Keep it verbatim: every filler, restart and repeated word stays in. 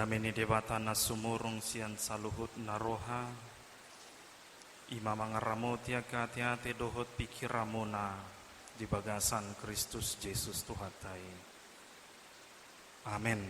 Dame ni Debata na sumurung sian saluhut na roha, i ma mangaramoti angka ateate dohot pingkiranmuna di bagasan Kristus Jesus Tuhanta i. Amen.